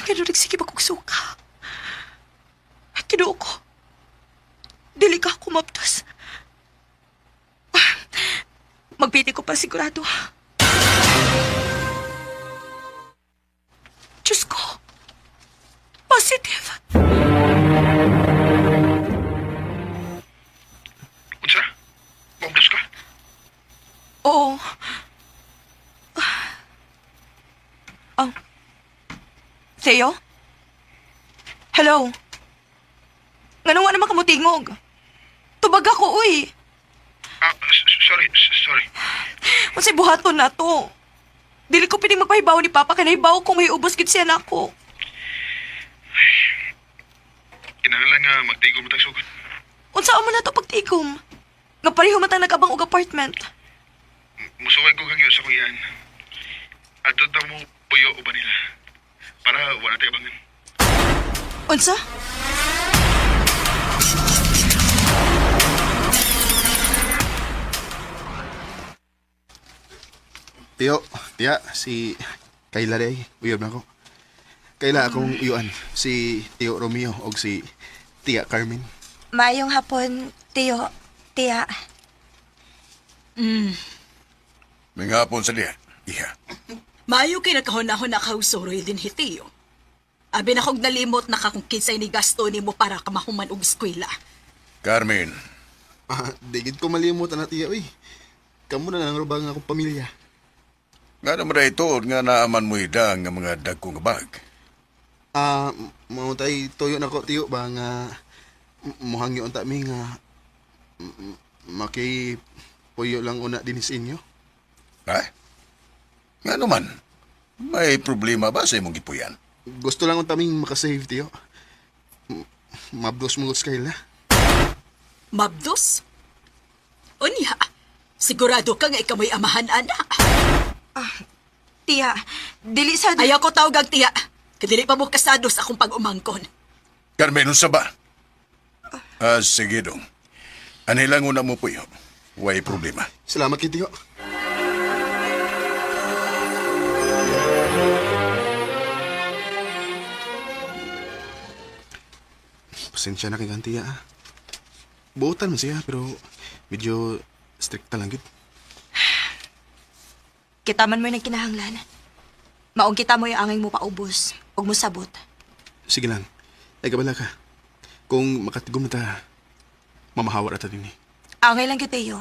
Kano nagsige ba kong suka? Kinuo ko. Dili ka kumaptos. Magpiti ko pa sigurado. Diyos ko. Positive. Unsa? Maubos ka? Oo. Oh. Theo? Hello? Ngano nga naman kamutingog? Tubag ako, uy. Ah, sorry, sorry. Unsay buhaton na to? Dili ko pining magpahibaw ni Papa kay nahibaw ko may ubos gid siya nako. Kinahanglan nga magtigom tag sugod. Unsa man na to pagtigom? Nga pareho man tang nag-abang og apartment. Musuway ko kagyo sa kuyan. Adto ta mo puyo uban nila. Para wala tayo abangan. Unsa? Tiyo, tiya, si Kayla day, uyab na ko. Kayla akong uyuan, si Tio Romeo og si Tia Carmen. Maayong hapon, Tio. Tia. Mingapon sa diha. Iha. Maayo kay nagkahunahon na kausoroy din hitiyo. Abi na kog nalimot na ka kung kinsay ni gasto nimo para ka mahuman og eskwela. Carmen, Ah, di gid ko malimot na tiya, uy. Kamu na lang rubang akong pamilya. nga naman na ito nga naaman mo ida nga mga dagko nga bag. Ah, mo tay tuyo na ko tiyo ba nga muhangyo unta mi nga maki puyo lang una din sa inyo. Ha? Nga naman, may problema ba sa imong gipuyan? Gusto lang unta ming makasave tiyo. Mabdos mo sa Kayla. Mabdos? Unya, sigurado ka nga ikaw may amahan, ana. Tia, dili sa Ayaw ko tawag ang tiya. Kadili pa mo kasado sa akong pag-umangkon. Carmen, unsa ba? Ah, sige dong. Anhi lang una mo puyo. Way problema. Salamat kay tiyo. Pasensya na kay Kantiya. ah. Buotan man siya pero medyo stricta lang gid. Kita man mo'y nagkinahanglan. Maong kita mo'y angay mo paubos ug mosabot. Sige lang. Ay kabala ka. Kung makatigom na ta, mamahawa na ta din eh. Angay lang gyud Teo.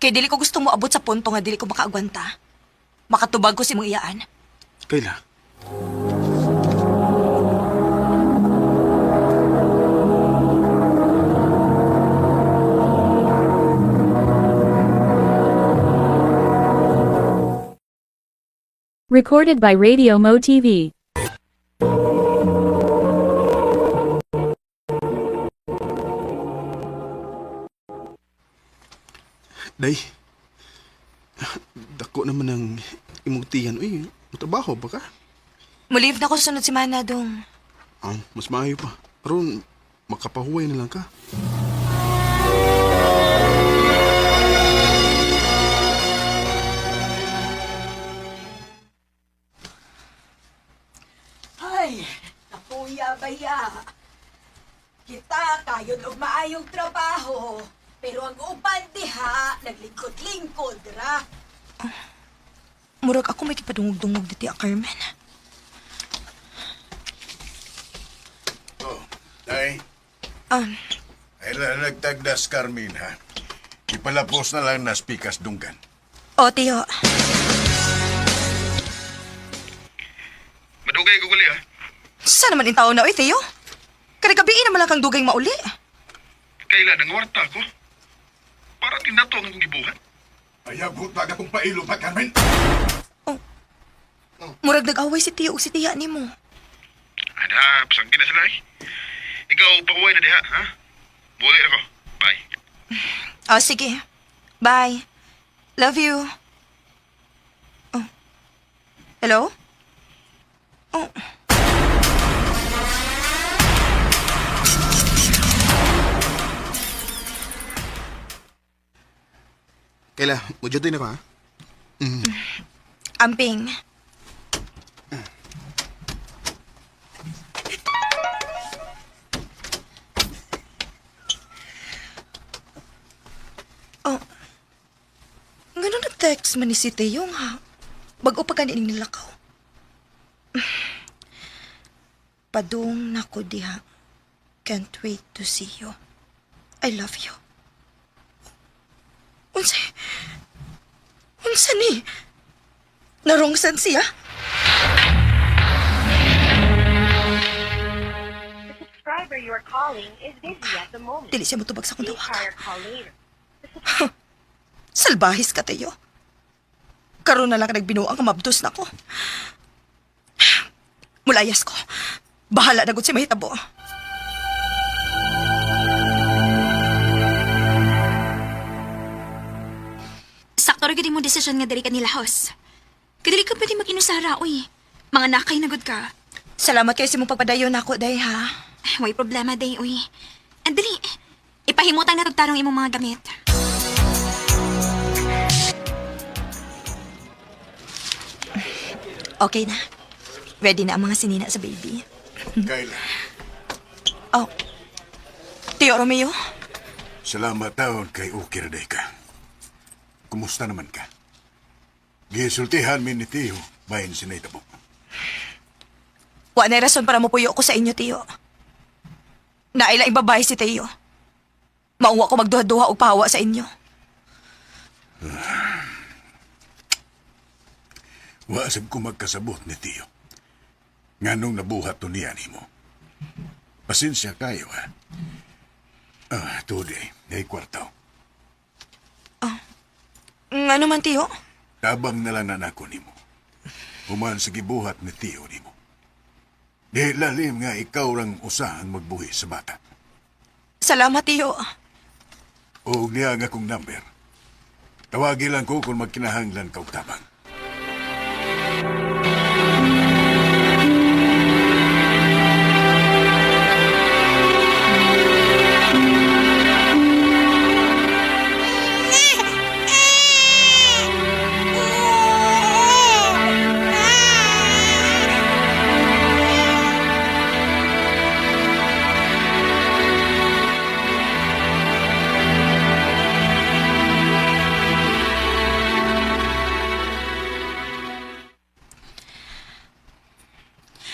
Kay dili ko gusto mo abot sa punto nga dili ko makaagwanta. Makatubag ko si mong iyaan. Kayla. Recorded by Radio Mo TV. Day. Dako naman ang imong tiyan. Uy, matrabaho ba ka? Mulive na ko sunod semana dong. Ah, mas maayo pa. Aron, makapahuway na lang ka. Ay, nakuya baya. Kita kayon og maayong trabaho, pero ang uban diha naglingkod-lingkod ra. Murag ako may kipadungog-dungog diti a Carmen. Oh, ay. Ay, nagtagdas, Carmen, ha? Ipalapos na lang na spikas dunggan. O Teo, Madugay ko gali, ha? Saan naman in tao na, oy, Theo? Kaya gabi naman lang kang dugay mauli. Kailan ang warta ko? Para din nato ang akong gibuhat. Ayaw butag akong pailo pa, Carmen. Murag nag-away si Theo ug si Tiya nimo. Ada, pasanggi na sila eh. Ikaw, pakuway na diha, ha? Muli ako. Bye. Oh, sige. Bye. Love you. Oh. Hello? Oh. Kayla, mudyo din ako ha? Amping. Oh. Ganun nag-text man ni si Teo nga. Bago pa kanin nilakaw. Padung nako diha. Can't wait to see you. I love you. Unsa? Unsa ni? Narongsan siya? Subscriber you are calling is busy at the moment. Dili siya motubag sa akong Please tawag. try your call later. Salbahis ka, Teo. Karon na lang ka nagbinuang nga mabdos na ko. Mulayas ko. Bahala na gud si mahitabo. Sakto ra gid mo desisyon nga diri ka nila house. Kadili ka pwede mag-inusara, oy. Mga nakay na gud ka. Salamat kay sa imong pagpadayon nako, day ha. Ay, way problema, day, uy. Andali, ipahimutan na tagtarong imong mga gamit. Okay na. Ready na ang mga sinina sa baby. Kayla, Oh. Tio Romeo, salamat taon kay okay ra day ka. Kumusta naman ka? Gisultihan mi ni Tio, bahin sinaytabo. wa na rason para mupuyo ko sa inyo, Tio. Naila yung babae si Teo. Mauwa ko magduha-duha og pahawa sa inyo. Wa sab ko magkasabot ni Tio. Nganong nabuhat to niya nimo. Pasensya kayo, ha? Ah, today, ay kwartaw. Ngano man, Tio? Tabang na lang na nako nimo. Human sa gibuhat ni Tio nimo. Di lalim nga ikaw rang usa ang magbuhi sa bata. Salamat, Tio. O niya ang akong number. Tawagi lang ko kung magkinahanglan ka og tabang.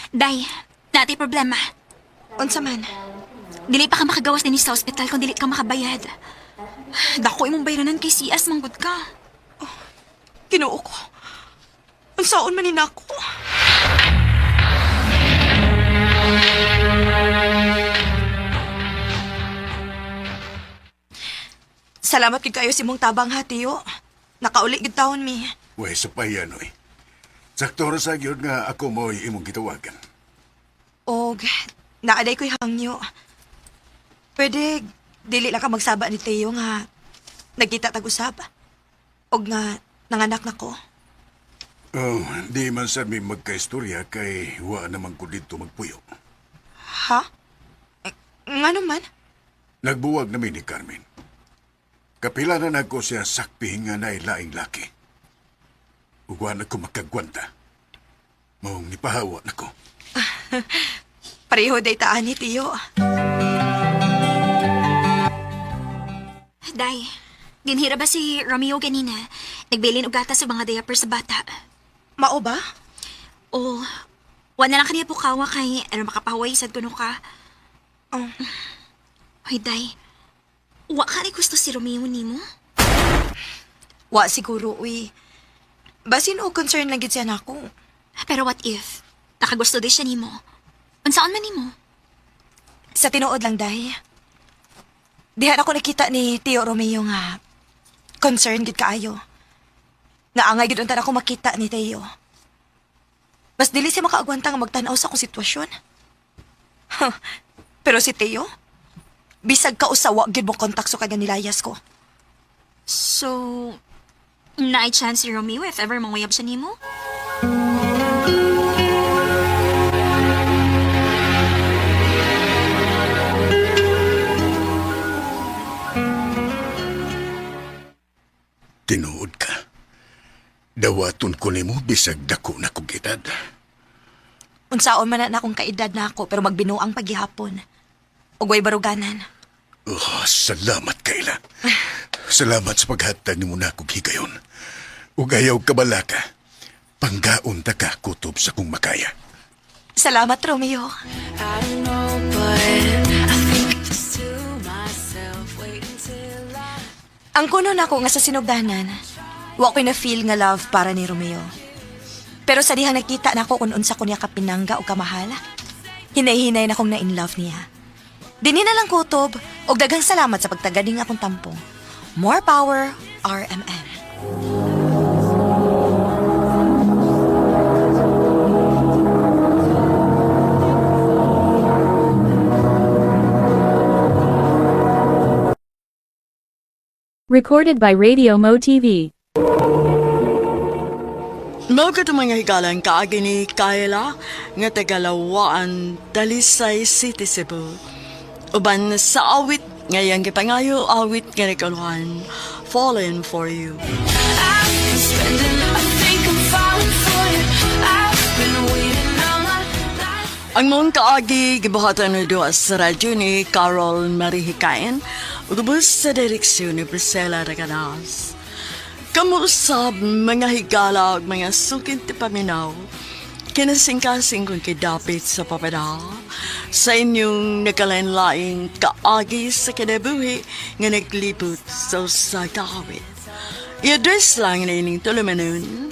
Day, nati problema. Unsa man? Dili pa ka makagawas dinhi sa ospital kung dili ka makabayad. Dako imong bayranan kay CS manggod ka. Ginoo ko. Unsaon man ni nako? Salamat gid kayo sa imong tabang ha, Tiyo. Nakauli gid taon mi. Way sa payan, oy. Sakto ra sa gyud nga ako mo'y imong gitawagan. Og naaday ko'y hangyo. Pwede dili lang ka magsaba ni Teo nga nagkita tag usab. Og nga nanganak na ko. Oh, di man sad mi magkaistorya kay wa naman ko didto magpuyo. Ha? Eh, Ngano man? Nagbuwag na mi ni Carmen. Kapila na nako siya sakpi nga nailaing laki. Ug wa na ko makagwanta. Maong nipahawa nako. Pareho day taan ni Tio. Day, ginhira ba si Romeo ganina? Nagbilin og gatas sa mga diaper sa bata. Mao ba? O, wala na lang kaniya pukawa kay ano makapahuway sad kuno ka. Oh. Hoy, Day. Wa ka ni gusto si Romeo nimo? Wa siguro, uy. Basin o concern lang gid siya nako. Pero what if nakagusto di siya nimo? Unsaon man nimo? Sa tinuod lang, Day. Dihan ako nakita ni Tio Romeo nga concern gid kaayo. Nga angay gid unta ako makita ni Teo. Mas dili siya makaagwanta nga magtan-aw sa akong sitwasyon. Huh. Pero si Teo, bisag kausawa gid mo kontak sa kanya nilayas ko. So, naay chance si Romeo if ever manguyab siya nimo? Tinuod ka. Dawaton ko nimo bisag dako na kog edad. Unsaon man na akong kaedad na ako pero magbinuang paghihapon. Ug way baruganan. Oh, salamat, Kayla. Salamat sa paghatag nimo na kog higayon. Ug ayaw kabalaka. Panggaon ta ka kutob sa kong makaya. Salamat, Romeo. Ang kuno nako nga sa sinugdanan, wa ko'y na-feel nga love para ni Romeo. Pero sa dihang nakita nako kung unsa ko niya kapinangga o kamahal, hinay-hinay na kong na-in love niya. Dinhi na lang kutob, og daghang salamat sa pagtaganing akong tampong. More power, RMN. Recorded by Radio Mo TV. Mao ka mga higalan kaagi ni Kayla nga tagalawaan Talisay City, Cebu. Uban sa awit ngayang gipangayo awit nga nagkaluhan, Fallen for You. Ang mong kaagi gibuhatan ni duha sa radyo ni Carol Marihikain ug ubos sa direksyon ni Priscilla Reganas. Kamuusab mga higala ug mga sukit ti paminaw. Kinasingkasing kong kidapit sa papada sa inyong nagkalain-laing kaagi sa kinabuhi nga naglibot sa usa ka awit. I-address lang na ining tulumanon,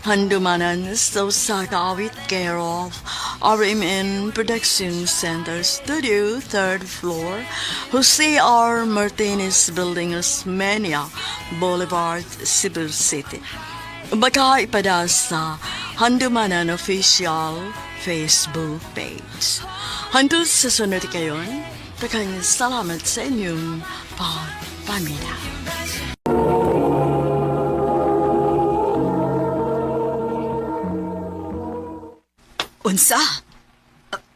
handumanan sa usa ka awit care of RMN Production Center Studio, 3rd floor, Jose R. Martinez Building, Osmeña Boulevard, Cebu City. Baka ipada sa Handumanan Official Facebook page. Hantod sa sunod kayon, takang salamat sa inyong pagpamina. Unsa?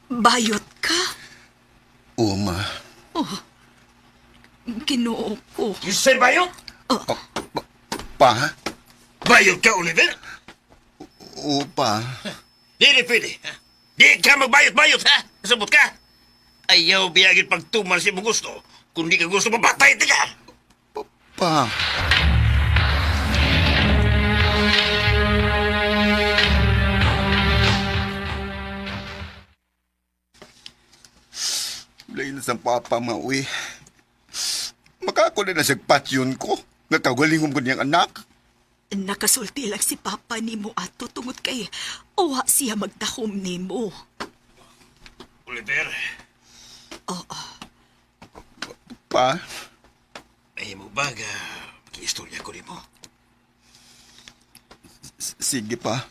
Bayot ka? Oo, ma. Ginoo ko. You said bayot? Pa? Bayot ka, Oliver? Oo, pa. Dili pwede. Ha? Di ka magbayot-bayot, ha? Kasabot ka? Ayaw biyagin pagtuman sa imong gusto. Kung di ka gusto, mapatay ti ka. Pa. Lain sa papa mauwi. Makako na na sa patyon ko. Nakagalingon ko niyang anak. Nakasulti lang si Papa nimo ato tungod kay uwa siya magdahom nimo. Oliver, Pa, ay mo ba ga makiistorya ko nimo? sige pa.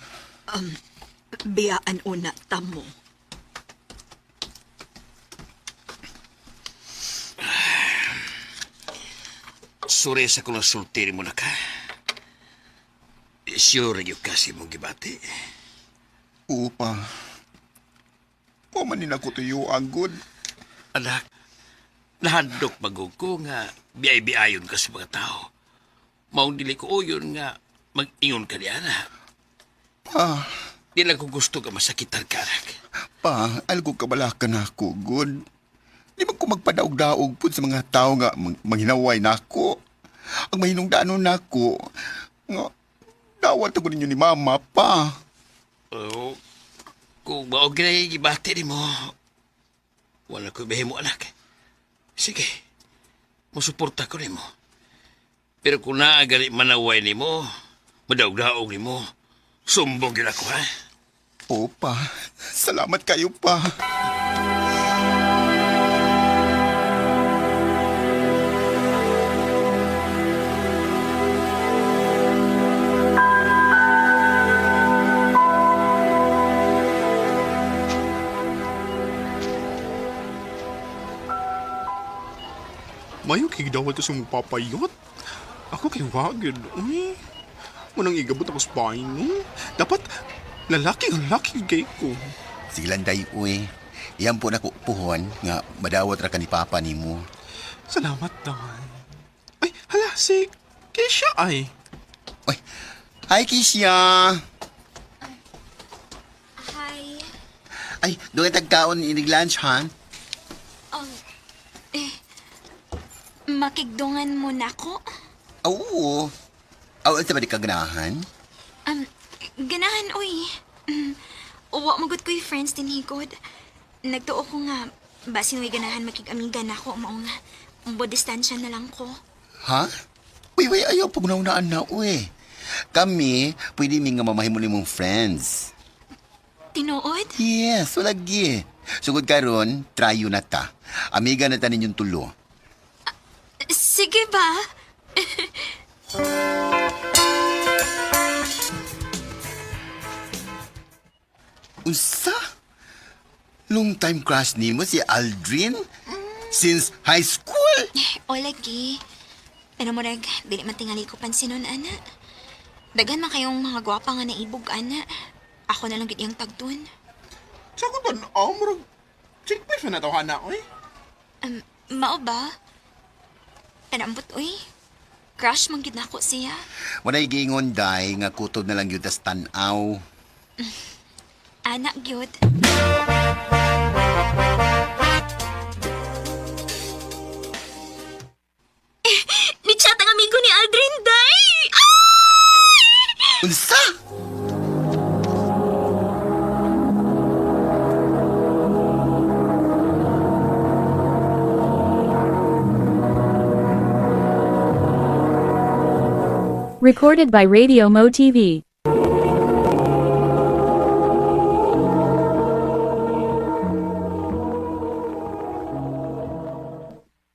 Biyaan una tamo. Sorry sa kung nasulti mo na ka. Sure yung kasi mong gibati. Oo pa. Wa man ni nako tuyo ang good. Anak, nahandok magog ko nga biyay-biyayon ka sa mga tao. Maong dili ko uyon nga mag-ingon ka niya na. Pa, Di lang ko gusto ka masakitan ka, anak. pa, algo kabalaka na ako, good. Di ba ko magpadaog-daog pud sa mga tao nga manghinaway nako. Ang mahinungdanon nako nga dawat ako ninyo ni mama pa. Oo. Kung mao ginay gibati nimo, wala ko mo anak. Sige, musuporta ko nimo. Pero kung naagali manaway nimo, madaog-daog nimo, sumbong yun ako, ha? Opa, salamat kayo pa. Mayo kay gidawat ko sa mong papayot. Ako kay wagid. Uy. Munang igabot ako sa bahay, no? Dapat lalaki ang laki kay ko. Sige lang, day, uy. Iyan po na ko puhon nga madawat ra ka ni Papa nimo. Salamat, Day. Ay, hala, si Keisha ay. Uy, hi, Kisha! Hi. Ay, doon tagkaon inig lunch, ha? Eh, makigdungan mo na ko? Oo. Aw, sa ba di ka ganahan? Ganahan, uy. Uwa, magod ko yung friends din higod. Nagtuo ko nga, basin uy ganahan makig-amiga na ako, mao nga. Umbo distansya na lang ko. Ha? Uy, uy, ayaw, pagnaunaan na, uy. Kami, pwede mi nga mamahimo nimong friends. Tinuod? Yes, walagi. Sugod karon, tryo na ta. Amiga na ta ninyong tulo. Sige ba? Unsa? Long time crush nimo si Aldrin? Since high school? O lagi. Pero murag, dili man tingali ko pansinon, ana. Daghan man kayong mga gwapa nga naibog, ana. Ako na lang gid iyang tagdun. Sa ko tan-aw, murag, chick pa na to, hana, uy. Mao ba? Pero ambot, uy. Crush man gid nako siya. Walay giingon day nga kutob na lang yun tas tan-aw. Anak gyud. Ni chat ang amigo ni Aldrin Day! Ay! Unsa? Recorded by Radio Mo TV.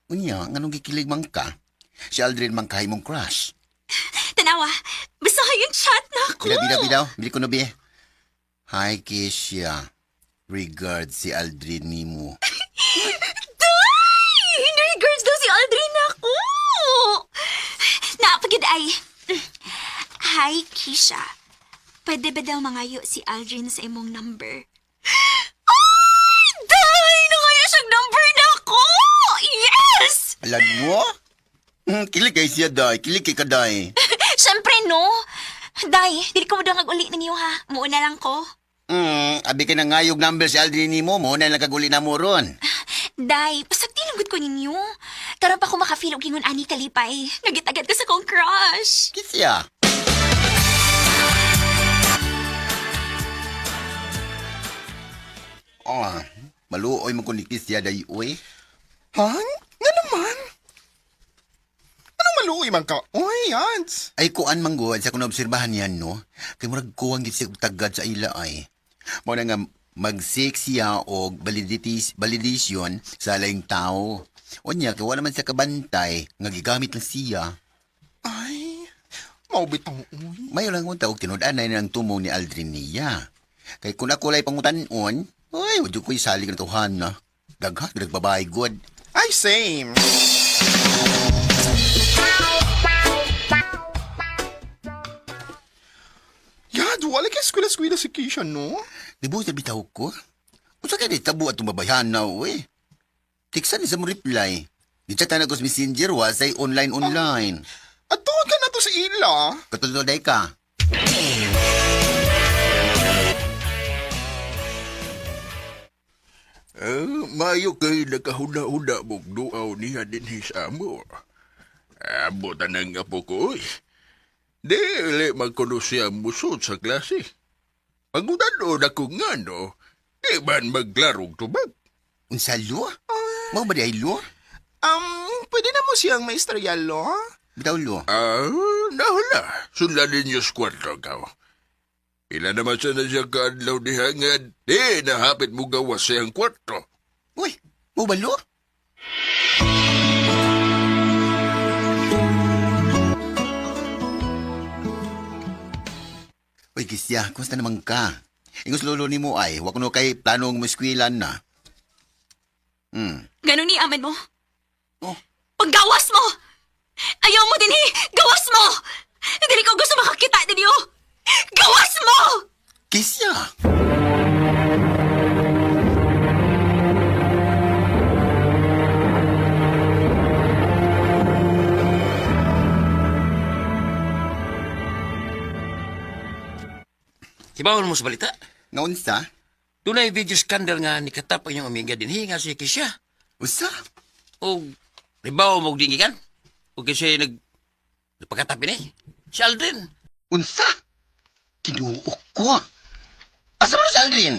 Unya, nganong gikilig man ka? Si Aldrin man kahay mong crush. Tanawa, basta yung chat na ako. Bida, bida, bida. Bili ko na bi. Hi, Keisha. Regards si Aldrin nimo. Day! In-regards daw si Aldrin ako! Naapagid ay. Hi, Keisha. Pwede ba daw mangayo si Aldrin sa imong number? Ay! Day! Nangayo siyang number na ako! Yes! Alam mo? Kilig kay siya, day. Kilig kay ka, day. Siyempre, no? Day, dili ko mo daw uli ninyo ha. Muuna lang ko. Abi ka na ngayog number si Aldrin nimo mo na lang kaguli na mo ron. Day, pasagdi lang gud ko ninyo. Karon pa ko makafeel og ingon ani kalipay. Nagitagad ko sa kong crush. Kisya. Oh, maluoy mo kun ni Kisya day uy. Ha? Nga naman? Anong maluoy man ka? Uy, Hans. Ay kuan man gud sa kuno obserbahan yan no. Kay murag kuwang gid siya og tagad sa ila ay. Mao na nga mag-seek siya og validities validation sa laing tao. Unya kay wala man siya kabantay nga gigamit lang siya. Ay, maubit ang uy. Mayo lang unta og tinud-anay na ang tumong ni Aldrin niya. Kay kung ako lay pangutan-on, ay wad ko'y salig na tuhan na. Daghan nagbabae god. Ay, same. Yad, wala kay eskwela-eskwela si Keisha, no? Di ba sa bitaw ko? Unsa kay di tabo atong babayan na uy? Tiksan ni sa mo reply. Di chat na ko sa messenger wa say online online. At tuon ka na to sa ila. Katulad day ka. Mayo kay nakahuna-huna mong duaw niya din sa amo. Amo tanang apo ko, oy. Dili magkuno siya musod sa klase. Pagudan-on ako nga, no? Di man maglarong tubag. Unsa lo? Mao ba di ay lo? Pwede na mo siyang maistorya, lo? Bitaw lo. Ah, nahala. Sundan ninyo sa kwarto ka. Pila naman siya na siya kaadlaw diha nga di nahapit mo gawas siyang kwarto. Uy, mubalo? Uy, Kisya, kumusta naman ka? Ingos lolo ni mo ay, wag no kay planong muskwilan na. Ganun ni aman mo. Oh. Paggawas mo! Ayaw mo din eh! Gawas mo! Hindi ko gusto makakita ninyo! Gawas mo! Kisya! Hibawon mo sa balita. Ngaunsa? Dunay video scandal nga ni katap ang iyong amiga din nga si Kisha. Usa? O ribaw mo dingikan. O kasi nag nagpakatap ini. Si Aldrin. Unsa? Tinuok ko. Asa man si Aldrin?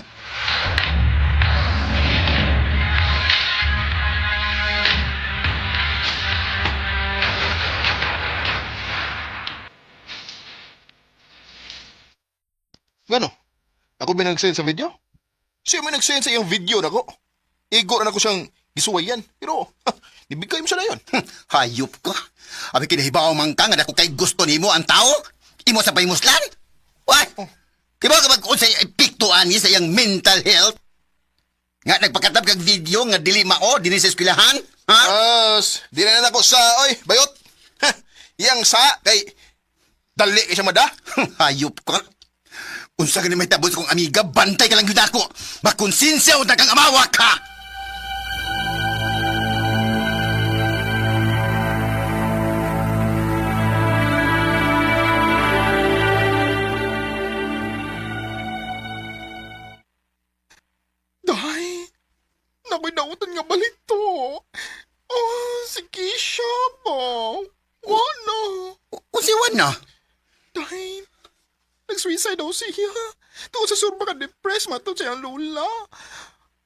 Gano? Ako ba nag-send sa video? Siya may nag-send sa iyang video nako. Igo na nako siyang gisuwayan. Pero, ha, nibigay mo siya na yun. Hayop ka. Abi kinahibaw man ka nga dako kay gusto nimo ang tao? Imo sa pahimuslan? Why? Kibaw ka ba kung sa epektuan ni sa iyang mental health? Nga nagpakatab kag video nga dili mao dinhi sa eskwelahan? Ha? As, di na nako sa, oy, bayot. Ha, iyang sa, kay, dali kay siya mada. Hayop ka. Unsa ka ni may tabos kong amiga, bantay ka lang yun ako. Makonsensya o kang amawa ka! Day, nakoy nautan nga balito. Oh, si Keisha ba? Wala. Unsa wan na? Day, nag-suicide daw siya. Tungkol sa surba ka depressed matod sa iyang lola.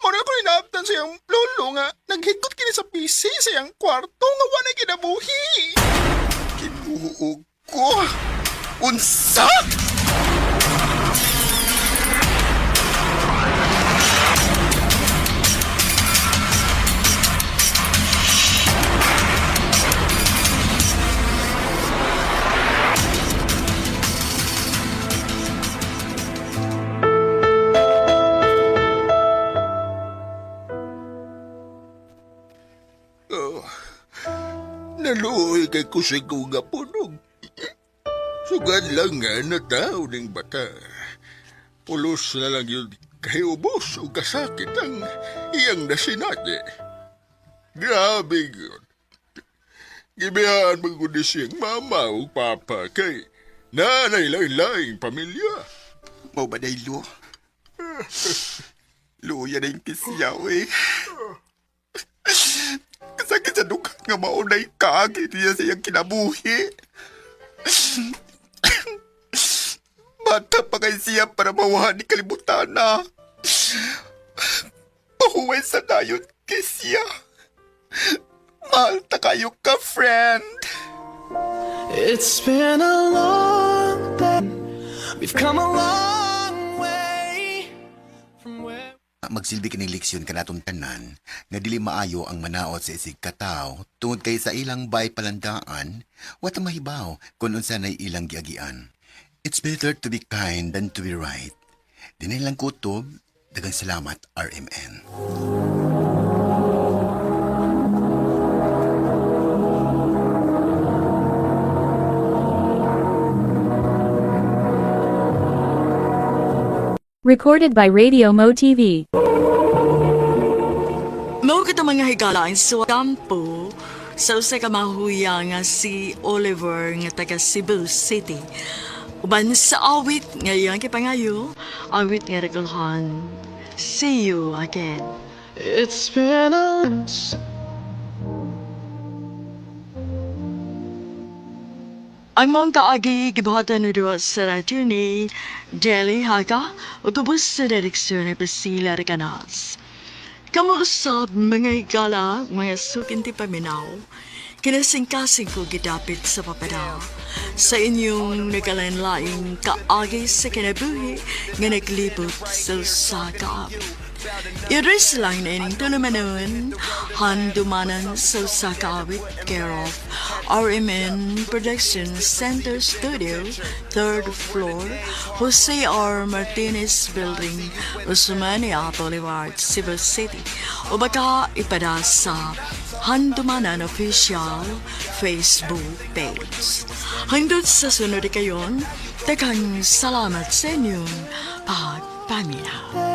Muna ko inaabtan sa iyang lolo nga naghigot kini sa PC sa iyang kwarto nga wala kinabuhi. Kinuo ko. Unsa? Oh, naluoy kay kusig ko nga punog. Sugad lang nga na tao ning bata. Pulos na lang yun kay ubos o kasakit ang iyang nasinati. Grabe yun. Gibiyaan magudi siyang mama o papa kay nanay laing pamilya. Mao ba day lo? Luya na yung kisyaw eh. Kasakit sa dughan nga maunay kaagi niya sa iyang kinabuhi. Bata pa kay siya para mawahan ni kalibutan na. Pahuway sa dayon kisya. Mahal ta kayo ka, friend. It's been a long day. We've come a long way from where. Magsilbi kining leksyon kanatong tanan nga dili maayo ang manaot sa isig kataw tungod kay sa ilang bay palandaan wa ta mahibaw kung unsa nay ilang giagian. It's better to be kind than to be right. Dinay lang kutob, daghang salamat RMN. Recorded by Radio Mo TV. Mao kita mga higala ang kampo sa usa ka mahuya nga si Oliver nga taga Cebu City. Uban sa awit nga iyang kipangayo, awit nga regulhan. See you again. It's been a Ang mong kaagi gibuhatan ni duha sa radyo ni Deli Haga ug tubos sa direksyon ni Priscilla Recanas. Kamu usab mga higala, mga sukinti paminaw. Kinasingkasing ko gidapit sa papada sa inyong nagkalain-laing kaagi sa kinabuhi nga naglibot sa usa ka awit. Iris lang na ining tulumanon, handumanan sa usa ka awit, care of RMN Production Center Studio, third floor, Jose R. Martinez Building, Osmeña Boulevard, Cebu City. O baka ipada sa Handumanan Official Facebook page. Hangtod sa sunod kayon, daghang salamat sa inyong pagpaminaw.